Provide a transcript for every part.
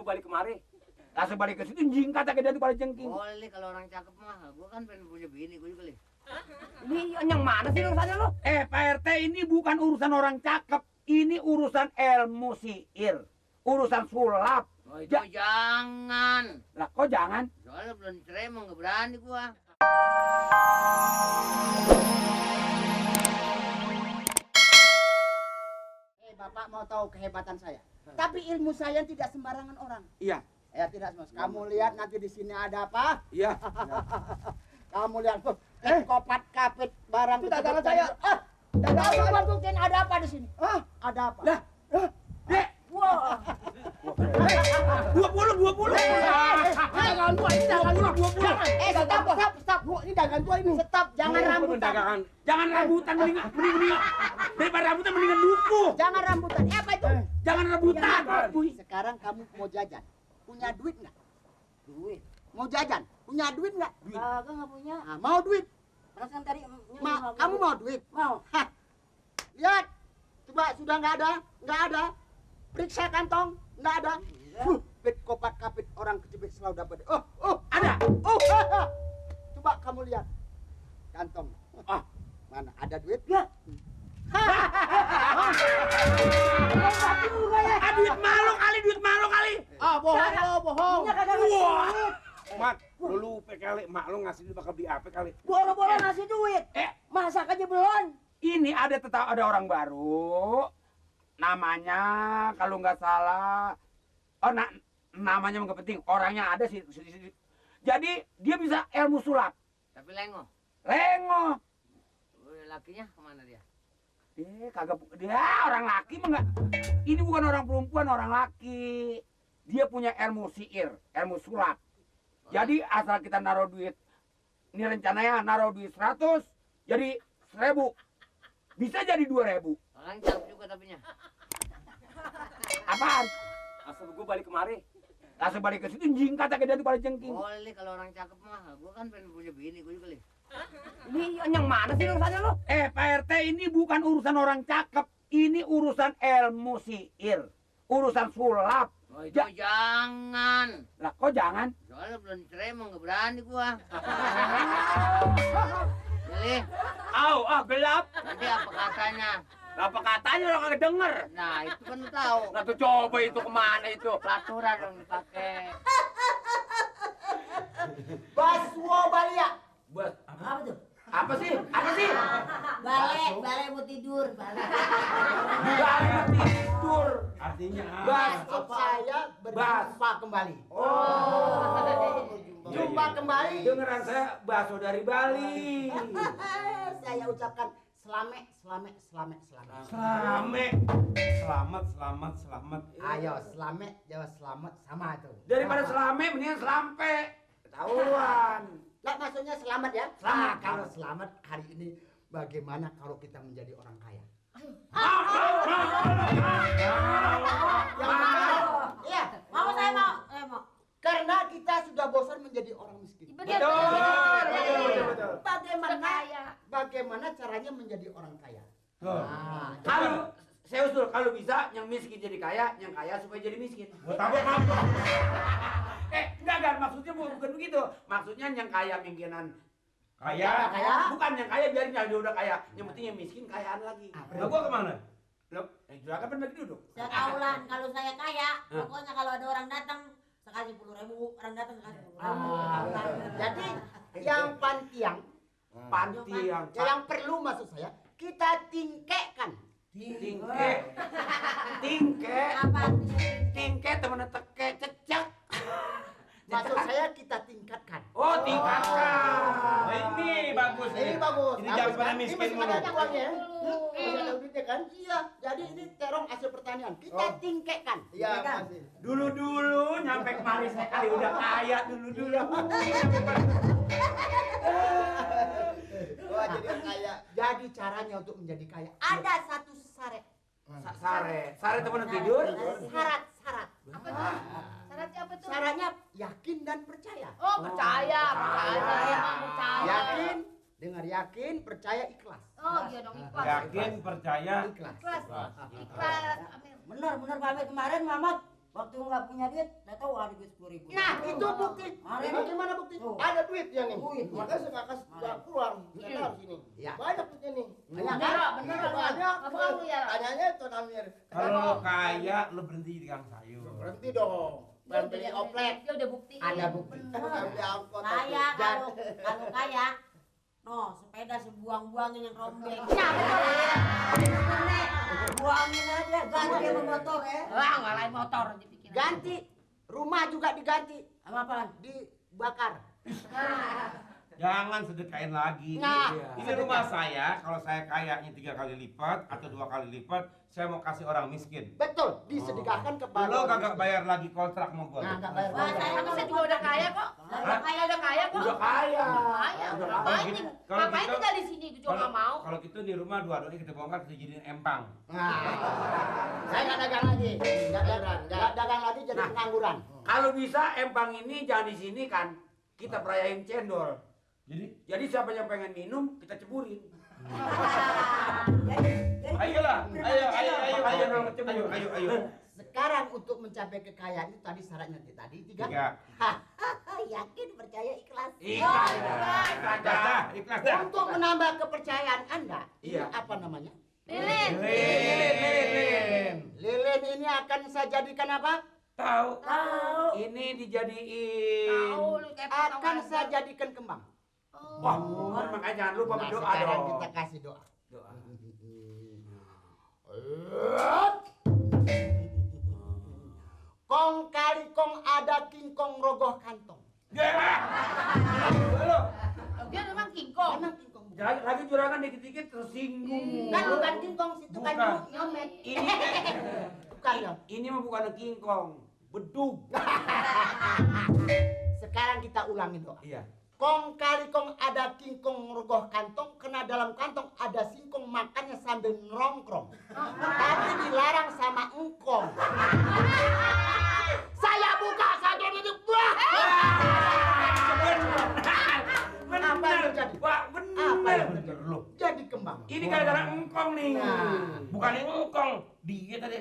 balik kemari. Langsung balik ke situ jingkat aja dari pada jengking. Boleh kalau orang cakep mah. Gua kan pengen punya bini gua juga li. Ini yang mana sih urusannya lo? Pak RT, ini bukan urusan orang cakep. Ini urusan ilmu sihir. Urusan sulap. Oh, itu jangan. Lah kok jangan? Soalnya belum cerai emang nggak berani gua. Bapak mau tahu kehebatan saya. Tapi ilmu saya tidak sembarangan orang. Iya. Ya tidak, Mas. Kamu lihat nanti di sini ada apa? Iya. Kamu lihat tuh, kopat kapit barang itu dagangan saya. Dagangan mungkin ada apa di sini? Ada apa? Lah. Dek. Wah. 20. Dagangan tua ini, dagangan tua. Stop. Ini dagangan tua ini. Stop, jangan rambutan. Jangan rambutan, mendingan. Daripada rambutan mendingan duku. Jangan rambutan. Apa itu? Jangan rebutan. Sekarang kamu mau jajan. Punya duit nggak? Duit. Mau jajan? Punya duit nggak? Kagak nggak punya. Nah, mau duit? Perasaan tadi Kamu mau duit? Mau. Hah. Lihat. Coba sudah nggak ada? Nggak ada. Periksa kantong. Nggak ada. Pit kopat kapit orang kejepit selalu dapat. Ada. Coba kamu lihat. Kantong. Mana? Ada duit? Ya. Duit malu kali. Bohong. Punya kagak ngasih duit. Mat, lu lupa kali, mak lu ngasih duit bakal beli apa kali? Boro-boro ngasih duit. Masak aja belum. Ini ada orang baru. Namanya kalau nggak salah, namanya nggak penting. Orangnya ada sih. Jadi dia bisa ilmu sulap. Tapi lengo. Lakinya kemana dia? Kagak. Dia orang laki mah nggak. Ini bukan orang perempuan, orang laki. Dia punya ilmu sihir, ilmu sulap. Jadi asal kita naruh duit, ini rencananya naruh duit 100, jadi 1000. Bisa jadi 2000. Orang cakep juga tapinya. Apaan? Asal gua balik kemari. Langsung balik ke situ jingkat aja dari pada jengking. Boleh kalau orang cakep mah. Gua kan pengen punya bini gua juga li. Ini yang mana sih urusannya lo? Pak RT, ini bukan urusan orang cakep. Ini urusan ilmu sihir. Urusan sulap. Oh, itu jangan. Lah kok jangan? Soalnya belum cerai emang nggak berani gua. Jadi, Gelap. nanti apa katanya? Apa katanya orang kagak denger? Nah, itu kan lu tahu. Nah tuh coba itu kemana itu? Peraturan dong dipakai. Baswo Balia. Apa tuh? Apa sih? Balai mau tidur. Balai. Gak tidur. Artinya Maksud saya berjumpa kembali. Jumpa kembali. Dengeran saya bakso dari Bali. Saya ucapkan selamat. selamat. Ayo selamat, jawab selamat sama itu. Daripada selame mendingan selampe. Ketahuan. Lah maksudnya selamat ya? Selamat. Kalau selamat hari ini bagaimana kalau kita menjadi orang kaya? Iya. Mau saya mau. Karena kita sudah bosan menjadi orang miskin. Betul. Bagaimana caranya menjadi orang kaya? Kalau saya usul kalau bisa yang miskin jadi kaya, yang kaya supaya jadi miskin. Buat apa? Enggak, maksudnya bukan begitu. Maksudnya yang kaya mungkinan Kaya. bukan yang kaya biarin dia udah kaya. Yang penting yang miskin kayaan lagi. Lah gua kemana? Silakan kan bagi duduk. Saya kaulan kalau saya kaya, pokoknya kalau ada orang datang sekali 10.000, orang datang sekali 10.000. Jadi yang pantiang, yang perlu maksud saya kita tingkekkan. Tingke Apa? temen teke cecek. Maksud saya kita tingkatkan. Oh, tingkatkan. Nah, ini bagus. Ini bagus. Ini jangan pada miskin Ini masih mulu. banyak uangnya. Masih ada duitnya kan? Iya. Jadi ini terong hasil pertanian. Kita tingkekkan. Iya, masih. Dulu nyampe kemari saya kali udah kaya dulu. Wah, jadi kaya. Jadi caranya untuk menjadi kaya ada satu syarat. Sare temen tidur. Syarat. Apa tuh? Syaratnya apa tuh? Syaratnya yakin dan percaya. Oh, percaya. Emang percaya. Yakin, dengar yakin, percaya, ikhlas. Oh, iya dong ikhlas. Yakin, percaya, Ikhlas. Ikhlas. Amin. Benar Pak Amir. Kemarin Mamat Waktu nggak punya duit, nggak tahu ada duit 10.000. Nah, itu bukti. Ada. Bagaimana bukti? Tuh. Ada duit ya nih. Duit. Makanya saya nggak kasih nggak keluar. Saya taruh sini. Iya. Banyak duitnya nih. Bener, bener, Banyak. Apa kamu ya? Tanyanya itu Namir. Kalau kaya lu berhenti di gang sayur. Berhenti dong. Beli oplet. Dia udah bukti. Ada bukti. Beli angkot. Kaya kalau kaya, no sepeda sebuang-buangin yang rombeng. Ya, Buangin aja, ganti sama motor ya. Wah, ngalahin motor dipikir. Ganti. Rumah juga diganti. Sama apaan? Dibakar. Jangan sedekain lagi. Nah, Ini rumah saya, kalau saya kayanya 3 kali lipat atau 2 kali lipat, saya mau kasih orang miskin. Betul. Disedekahkan kepada. Lo orang kagak miskin. bayar lagi kontrak sama gua. Nah, nggak bayar. Wah, Saya juga udah kaya kok. Udah kaya, Udah kaya kok. Udah kaya. Kaya. Udah Ngapain gitu- nih? kalau Ngapain gitu- tinggal di sini? Gue juga nggak mau. Kalau gitu di rumah dua-duanya kita bongkar kita jadiin empang. Nah, saya nggak dagang lagi. Nggak dagang lagi jadi Nah. pengangguran. Kalau bisa empang ini jangan di sini kan. Kita perayain cendol. Jadi siapa yang pengen minum kita ceburin. Ayolah, ayo. Sekarang untuk mencapai kekayaan itu tadi syaratnya tadi 3. 3. Yakin, percaya, ikhlas. Ikhlas dah. Ikhlas dah. Untuk menambah kepercayaan Anda, ini Iya. apa namanya? Lilin. Lilin ini akan saya jadikan apa? Tahu. Ini dijadiin. Tahu lu kayak Akan saya jadikan kembang. Wah, makanya jangan lupa Nah, berdoa sekarang dong. kita kasih doa. Doa. Kong kali kong ada kingkong rogoh kantong. Halo. Dia memang kingkong. Memang kingkong. Lagi juragan dikit-dikit tersinggung. Kan bukan kingkong, situ kan Bukan. nyomet. Ini Bukan ya. ini mah bukan kingkong, bedug. Sekarang kita ulangi doa. Iya. Kong kali kong ada kingkong rogoh kantong, kena dalam kantong ada singkong, makannya sambil nongkrong. Tapi dilarang sama engkong. Saya buka saja di buah. Apa yang terjadi? Wah, Apa benar. yang terjadi? Lu. Jadi kembang. Ini gara-gara engkong nih. Nah. Bukan engkong, dia tadi.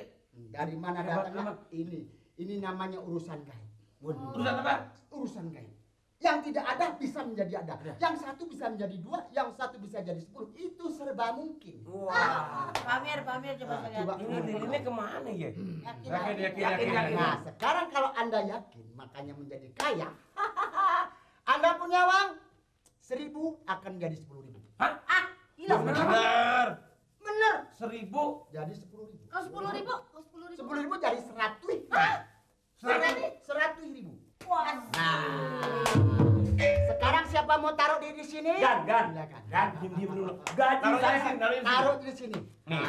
Dari mana Hebat, datangnya? hebat. Ini namanya urusan gaib. Urusan apa? Urusan gaib. Yang tidak ada bisa menjadi ada. Yang satu bisa menjadi 2, yang satu bisa jadi 10. Itu serba mungkin. Wah. Pamer coba saya lihat. Coba. Ini kemana ya? Yakin. Yakin. Nah, sekarang kalau Anda yakin, makanya menjadi kaya. Anda punya uang 1.000 akan jadi 10.000. Gila. Bener. Bener. 1000. Jadi 10.000. Kau 10.000? Kau 10.000? 10.000 jadi 100. 100.000. Wah. Nah, sekarang siapa mau taruh di sini? Gan. Silakan. Diam dulu. Gaji Taruh saya. di sini, taruh di sini. Taruh di sini. Nih.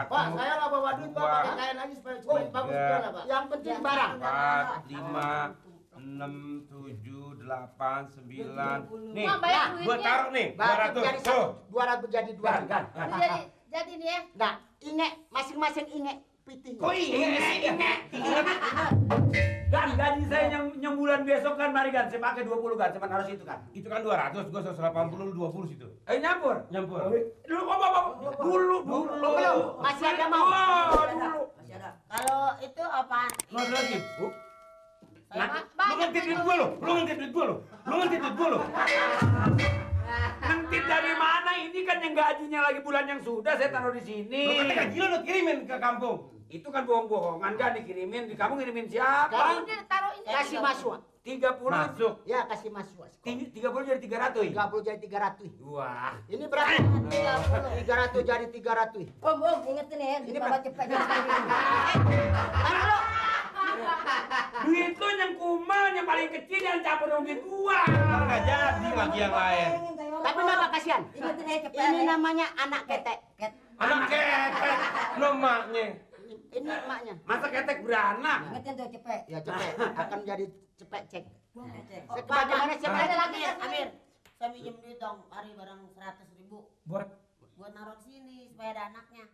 Pak, saya nggak bawa duit, Pak. Pakai dua, kain aja supaya bagus gimana, Pak? Yang penting barang. 4, 5, 6, 7, 8, 9. Nih, Wah, banyak gua duitnya. taruh nih, Berarti 200. jadi Tuh. 200 jadi 200. Gan. Jadi nih ya. Nah, inget masing-masing inget pitih. Kok inget sih? Gan, gaji saya yang bulan besok kan, mari Gan, saya pakai 20 Gan, cuma harus itu kan. Itu kan 200, gua 180, lu 20 situ. Nyampur. Nyampur. Dulu. Belum, masih ada mau. Dulu. Masih ada. Kalau itu apaan? Lu ada lagi? Saya Lu banyak ngintip duit gua lu. Lu ngintip duit gua lu. Ngintip dari mana? Ini kan yang gajinya lagi bulan yang sudah saya taruh di sini. Lu kata gaji lu kirimin ke kampung. Itu kan bohong-bohongan kan dikirimin. Kamu ngirimin siapa? Sekarang Udah taruh ini. kasih masuk. 30. Masuk. Ya, kasih masuk. 30 jadi 300. 30 jadi 300. Wah. Ini berapa? 300 jadi 300. Om, ingetin ya, Ini ini berapa? cepet. Duit lu yang kumal, yang paling kecil yang campur dengan duit gua. Enggak jadi lagi yang lain. Tapi nama kasihan. Ingetin ya cepet. Ini namanya anak ketek. Anak ketek, lu maknya. Ini emaknya. Masa ketek beranak? Ingetin tuh cepet. Ya cepet, akan jadi cepet cek. Cek. Bagaimana siapa Ada lagi? lagi Amir. Saya minjem duit dong, hari barang 100.000 Buat buat naruh di sini supaya ada anaknya.